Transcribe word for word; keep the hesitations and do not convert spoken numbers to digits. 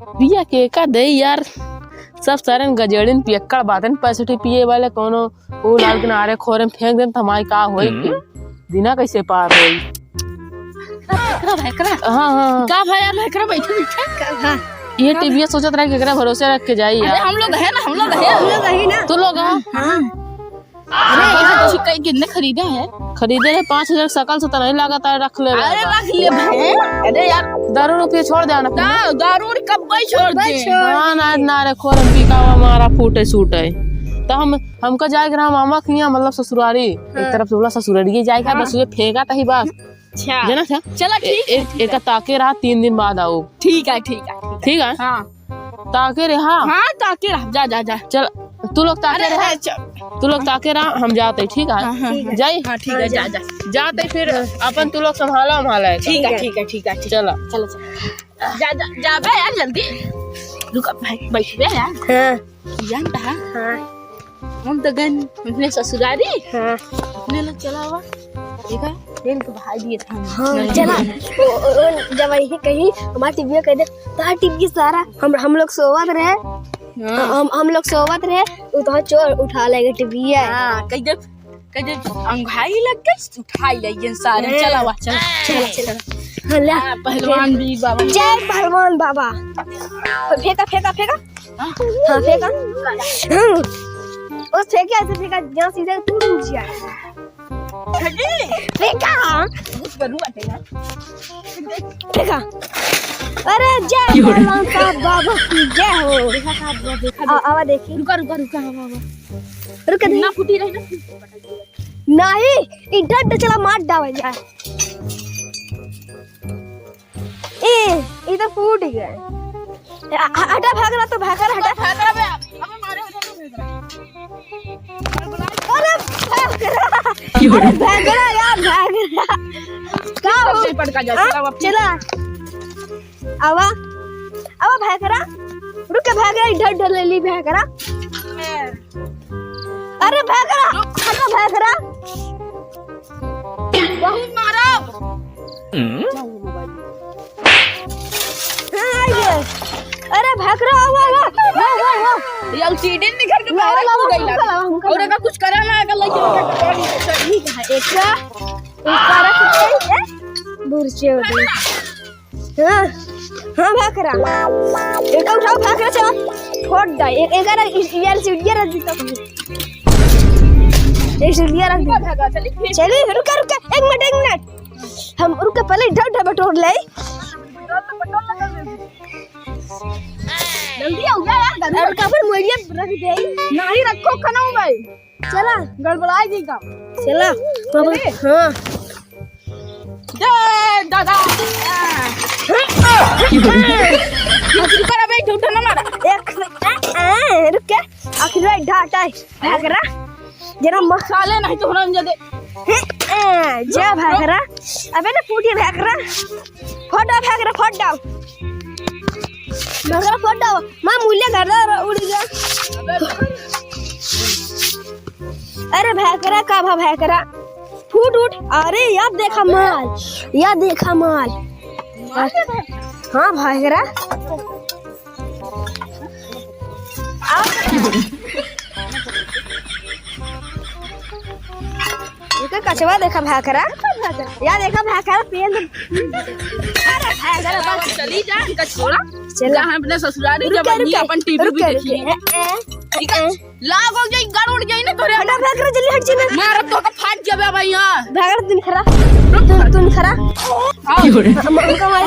पिया के का दे यार, सब सारन गजेड़िन पियक्कड़ बातन, पैंसठ पिए वाले कोनो ऊ लाल किनारे खोरे में फेंक देन, त हमारी का होई हम्म। फिर? दिना कैसे पार होई? का भाई, का? हाँ, हाँ, हाँ। का भाई यार, भाई, का बैठे, बैठे? का भा? ये टीवीए सोचत रहे, केकरा भरोसे रख के जाई अरे, यार। हम लोग है ना, हम लोग है। हम लोग है ना। तू लोग है? हाँ। अरे, ये तो छिक्का कितने खरीदे हैं? खरीदे रहे पाँच हजार, सकल से तो नहीं लागत है, रख ले अरे, रख ले भाई। अरे यार। दारू रुपये छोड़ दे ना। दा-, दारू और कब भाई छोड़ दे? हाँ, ना, ना रे, खोर हम पी का हुआ, हमारा फूटे सूटे। तो हम, हमका जाए के रहा मामा के यहाँ, मतलब ससुरारी। एक हाँ। तरफ से बोला ससुरारी जाए का, हाँ। बस ये फेंका तही बस। अच्छा। जना था? चला, ए-, ठीक है, एक, ठीक एक है। ताके रहा, तीन दिन बाद आओ। ठीक है, ठीक है, ठीक है। ठीक है? हाँ। ताके रहा। हाँ, ताके रहा। जा, जा, जा। चल, तू लोग ताके अरे, रहा। अरे, चल। तू लोग ताके रहा, हम जाते, ठीक है? हाँ, हाँ, हाँ। जाई? हाँ, ठीक है, जा, जा। जाते फिर अपन तू लोग संभाला, संभाला है। ठीक है, ठीक है, ठीक है, ठीक है। चला। चलो, चलो। जा, जा, जा बे यार, जल्दी। रुक, अब भाई, बैठ बे यार। हाँ। जान रहा? हाँ। हम तो गन अपने ससुरारी। हाँ। अपने लोग चला हुआ। देखा? दिन के भाई दिए था। हाँ, चला। ओ, ओ, ओ, जब यही कहीं हमारा टीवीए कह दे, तो टीवीए सारा हम, हम लोग सोवत रहे। हाँ। हम, हम लोग सोवत रहे, उ तो चोर उठा लेगे टीवीए। हाँ, कह दे, कह दे, अंघाई लग गई, उठाई ले ये सारे। हाँ। चला हुआ, चला, चला, चला। हाँ, ले। हाँ, पहलवान भी बाबा। जय पहलवान बाबा। फेंका, फेंका, फेंका। हाँ, फेंका। हम्म। उस फेंके ऐसे फेंका, जहाँ सीधे तू डूब जाए। फेंका। फेंका। अरे, जय भगवान साहब बाबा की जय हो। देखा साहब, देखा, देखा। आ, आवा देखी। रुका, रुका, रुका, आवा, आवा। रुका, देखी। ना फूटी रही ना। नहीं, ई डंड चला मार डावल जाए। ए, ई तो फूट गया। ए, ह-, ह-, हटा, भाग रहा तो भाग रहा, हटा। भाग रहा बे, अबे मारे हो जाएगा, भाग रहा। अरे, भाग रहा। अरे, भाग रहा यार, भाग रहा। का हो? पटका जा, हाँ? चला, वापस। चला। आवा, आवा, भाग रहा। रुक के भाग रहा, इधर, उधर ले ली, भाग रहा। अरे, भाग रहा, हटा, भाग रहा। बहुत मारा। हम्म? हाँ, आ गया। अरे, भाग रहा, वाह, वाह, वाह, वाह, वाह। ये सीढ़ी निकल के वाह, बाहर वाह, कूद गई वाह, लाग। वाह, वाह, और अगर कुछ करा ना, अगर लगे तो ठीक है, एक का, एक का रख दे, दूर से हो गई। हाँ, हाँ, भाग रहा। एक उठाओ, भाग रहा, चला। फोड़ दे, एक, एक, एक, यार, सीढ़िया रख दी तो। एक सीढ़िया रख दी। चलिए, रुका, रुका, एक मिनट, एक मिनट। हम रुक के पहले ढब ढब बटोर ले। जल्दी हो गया यार, गरम। और काबर मोरिया रख दे। नहीं रखो, खाना हो भाई। चला। गड़बड़ाई जी का। चला। बाबा, अरे। हाँ। दे, दादा। रुक कर अबे, झूठा ना मारा। एक, आ, आ, रुक के। आखिर भाई ढाटा है। भाग रहा। जरा म- साले नहीं तो हरामजादे। ए, जा भाग रहा। अबे ना फूटिया भाग रहा। फट जा भाग रहा, फट जा। भाग रहा, फट जा। माँ मूल्य कर रहा, उड़ गया। अरे भाग रहा, का भा भाग रहा? फूट उठ। अरे यार देखा माल, यार देखा माल। हाँ भाग रहा। इनका कछवा देखा भाखरा। या देखा भाखरा पेन। अरे भाखरा बस। चली जा, इनका छोड़ा। चल। जा, हम अपने ससुराल रुक, जब रुक, अपन टीवी रुक, भी रुक, देखिए। ए, ए, ठीक है? ए। लाग हो जाई, गड़ उड़ जाई ना तोरे। हटा भाखरा, जल्दी हट जी ना। मारब तो का फाट जाबे भाई यहाँ। भाखरा तुम खरा। तुम, तुम खरा। हाँ। हम, हमका मार